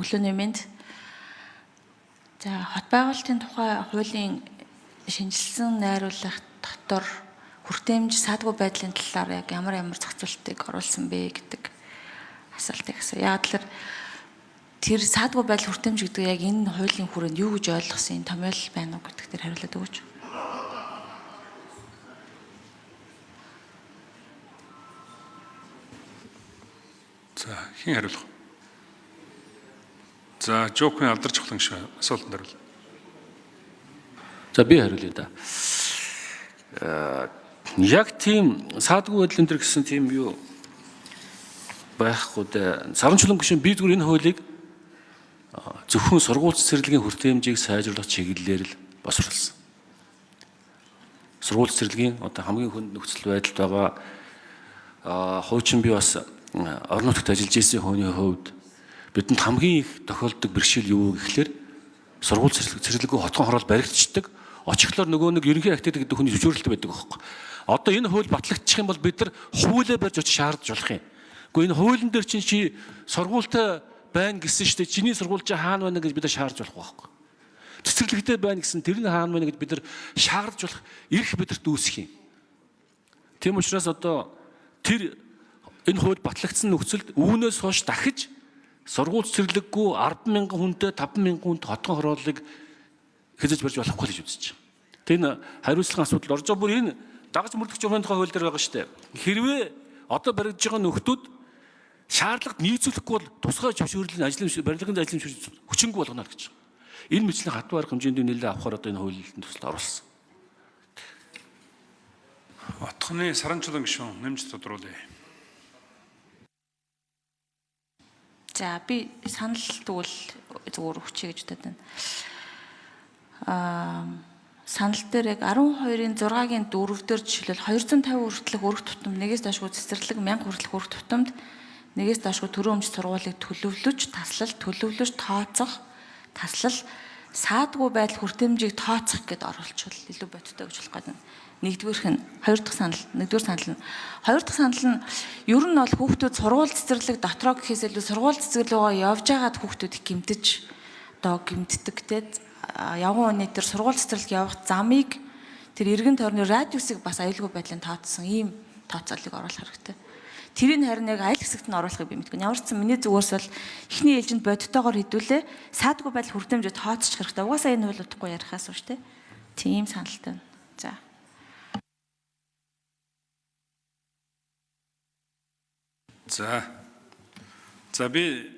Өглөөний мэнд. За, хот байгуулалтын тухай хуулийн шинжилсэн найруулга дотор хүртээмж саадгүй байдлын талаар яг ямар ямар зохицуултыг оруулсан бэ гэдэг асуултыг асуу. Яг л тэр саадгүй байдал хүртээмж гэдэг яг энэ хуулийн хүрээнд юу гэж ойлгосон, томьёол байна уу гэдэг дээр хариулаад өгөөч. За, хэн хариулах вэ? За, Жокын алдар чухлан гишүүн асуултанд хариулна. За, би хариулъя да. Яг тийм саадгүй байдал энэ төр гэсэн тийм юу байхгүй дээ. Саран чулуун гишүүн, би зүгээр энэ хуулийг зөвхөн сургууль цэцэрлэгийн хүртээмжийг сайжруулах чиглэлээр л босруулсан. Сургууль цэцэрлэгийн одоо хамгийн хүнд нөхцөл байдалд байгаа, хуучин би бас орон нутагт ажиллаж исэн хүний хувьд бидэнд хамгийн их тохиолддог бэрхшээл юу гэхлээр сургууль цэцэрлэггүй хотхон хороол баригдчихдаг. Очихлоор нөгөө нэг ерөнхий архитект гэдэг хүний зөвшөөрөлт байдаг аахгүй. Одоо энэ хууль батлагдчих юм бол бид нар хуулиа барьж очиж шаардж болох юм. Гэхдээ энэ хуулийн дээр чинь чи сургуультай байна гэсэн шүү дээ. Чиний сургууль чи хаана байна гэж бид нар шаардж болох байхгүй. Цэцэрлэгтэй байна гэсэн тэр нь хаана байна гэж бид нар шаардж болох эрх бидэрт үүсэх юм. Тийм учраас одоо тэр энэ хууль батлагдсан нөхцөлд үүнээс хойш дахиж сургууль цэцэрлэггүй 10,000 хүнтэй 5,000 хүнд хотхон хорооллыг хэзээ ч барьж болохгүй л гэж үзэж байна. Тэр энэ хариуцлагын асуудал орж байгаа. Бүр энэ дагаж мөрдөх журмын тухай хууль дээр байгаа шүү дээ. Хэрвээ одоо баригдаж байгаа нөхдүүд шаардлагад нийцүүлэхгүй бол тусгай зөвшөөрлийн ажлын барилгын ажлын зөвшөөрөл хүчингүй болгоно л гэж. Энэ мэтлэн хатуу арга хэмжээнд нэлээд авахар одоо энэ хуулийн төсөлд оруулсан. Отхоны саран чулуун гишүүн нэмж тодруулъя. За, би санал тэгвэл зүгээр өгчэй гэж бодод байна. Санал дээр яг 12-ын 6-гийн 4 дээр жишээлбэл 250 хүртэлх өрх тутам нэгээс доошгүй цэцэрлэг 1000 хүртэлх өрх тутамд нэгээс доошгүй төрийн өмч сургуулийг төлөвлөж, таслал, төлөвлөж, тооцох, таслал, саадгүй байдал хүртээмжийг тооцох гэд оруулчихвал илүү бодиттой гэж болох гэдэг. Нэгдүгээрх нь хоёр дахь санал, нэгдүгээр санал нь хоёр дахь санал нь ер нь бол хүүхдүүд сургууль цэцэрлэг дотроо гэхээс илүү сургууль цэцэрлэг рүү явж байгаад хүүхдүүд их гэмтэж одоо гэмтдэг те. Явган үний тэр сургууль цэцэрлэг явах замыг тэр эргэн тойрны радиусыг бас аюулгүй байдлын тооцсон ийм тооцоолыг оруулах хэрэгтэй. Тэрийг харин яг аль хэсэгт нь оруулахыг би мэдэхгүй. Ямар ч сан миний зүгээс бол эхний ээлжинд бодтойгоор хэдүүлээ саадгүй байдал хүртээмжээ тооцчих хэрэгтэй. Угаасаа энэ хууль удахгүй ярихаас шүү дээ. Тийм саналтай байна. За. За. За, би